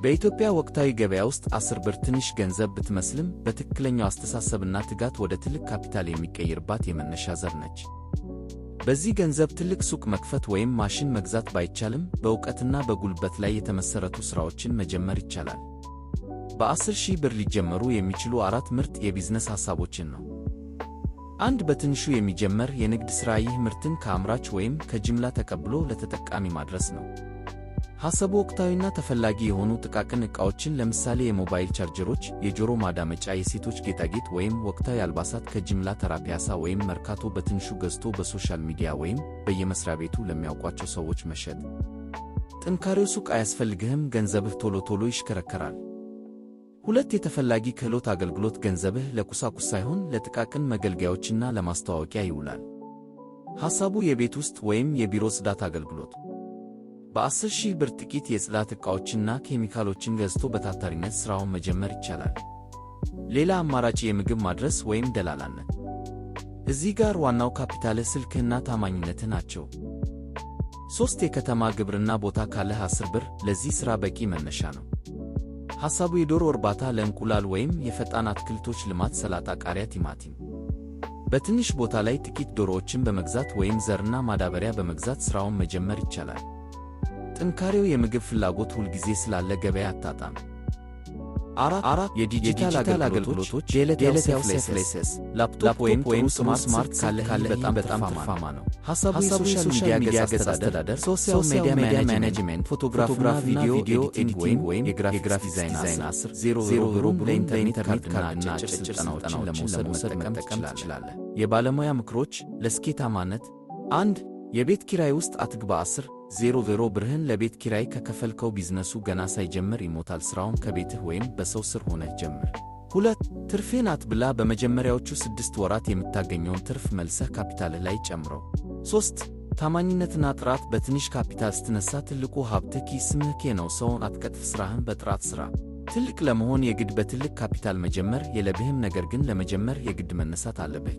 በኢትዮጵያ ወቅታዊ ገበያ ውስጥ 10 ብር ትንሽ ገንዘብ ብትመስልም፣ በትክክለኛው አስተሳሰብና ትጋት ወደ ትልቅ ካፒታል የሚቀይርባት የመነሻ ዘር ነች። በዚህ ገንዘብ ትልቅ ሱቅ መክፈት ወይም ማሽን መግዛት ባይቻልም፣ በእውቀትና በጉልበት ላይ የተመሠረቱ ሥራዎችን መጀመር ይቻላል። በ10,000 ብር ሊጀመሩ የሚችሉ አራት ምርጥ የቢዝነስ ሐሳቦችን ነው። አንድ፣ በትንሹ የሚጀመር የንግድ ሥራ። ይህ ምርትን ከአምራች ወይም ከጅምላ ተቀብሎ ለተጠቃሚ ማድረስ ነው። ሐሳቡ ወቅታዊና ተፈላጊ የሆኑ ጥቃቅን ዕቃዎችን፣ ለምሳሌ የሞባይል ቻርጀሮች፣ የጆሮ ማዳመጫ፣ የሴቶች ጌጣጌጥ ወይም ወቅታዊ አልባሳት ከጅምላ ተራ፣ ፒያሳ ወይም መርካቶ በትንሹ ገዝቶ በ social media ወይም በየመስሪያ ቤቱ ለሚያውቋቸው ሰዎች መሸጥ። ጥንካሬው ሱቅ አያስፈልግህም፣ ገንዘብህ ቶሎ ቶሎ ይሽከረከራል። ሁለት፣ የተፈላጊ ክህሎት አገልግሎት። ገንዘብህ ለቁሳቁስ ሳይሆን ለጥቃቅን መገልገያዎችና ለማስተዋወቂያ ይውላል። ሐሳቡ የቤት ውስጥ ወይም የቢሮ ጽዳት አገልግሎት። በ10,000 ብር ጥቂት የጽዳት ዕቃዎችና ኬሚካሎችን ገዝቶ በታታሪነት ሥራውን መጀመር ይቻላል። ሌላ አማራጭ የምግብ ማድረስ ወይም ደላላነት። እዚህ ጋር ዋናው ካፒታልህ ስልክህና ታማኝነትህ ናቸው። ሦስት፣ የከተማ ግብርና ቦታ ካለህ 10 ብር ለዚህ ሥራ በቂ መነሻ ነው። ሐሳቡ የዶሮ እርባታ ለእንቁላል ወይም የፈጣን አትክልቶች ልማት፣ ሰላጣ፣ ቃሪያ፣ ቲማቲም። በትንሽ ቦታ ላይ ጥቂት ዶሮዎችን በመግዛት ወይም ዘርና ማዳበሪያ በመግዛት ሥራውን መጀመር ይቻላል። ጥንካሬው የምግብ ፍላጎት ሁልጊዜ ስላለ ገበያ አታጣም። አራት፣ የዲጂታል አገልግሎቶች። ዴለቴልሴፍሌስስ ላፕቶፕ ወይም ጥሩ smart ካለህ በጣም በጣም ትርፋማ ነው። ሐሳቡ የ social media ገጽ አስተዳደር፣ social media management፣ ፎቶግራፍና ቪዲዮ editing ወይም የ graphics design። 10,000 ብሩን ለኢንተርኔት ካርድና አጫጭር ስልጠናዎችን ለመውሰድ መጠቀም ትችላለህ። የባለሙያ ምክሮች ለስኬታማነት፦ አንድ፣ የቤት ኪራይ ውስጥ አትግባ። 10,000 ብርህን ለቤት ኪራይ ከከፈልከው ቢዝነሱ ገና ሳይጀምር ይሞታል። ሥራውን ከቤትህ ወይም በሰው ስር ሆነህ ጀምር። ሁለት፣ ትርፍህን አትብላ። በመጀመሪያዎቹ 6 ወራት የምታገኘውን ትርፍ መልሰህ ካፒታልህ ላይ ጨምረው። ሦስት፣ ታማኝነትና ጥራት። በትንሽ ካፒታል ስትነሳ ትልቁ ሀብትህ ስምህ ነው። ሰውን አትቀጥፍ፣ ሥራህን በጥራት ሥራ። ትልቅ ለመሆን የግድ በትልቅ ካፒታል መጀመር የለብህም፣ ነገር ግን ለመጀመር የግድ መነሳት አለብህ።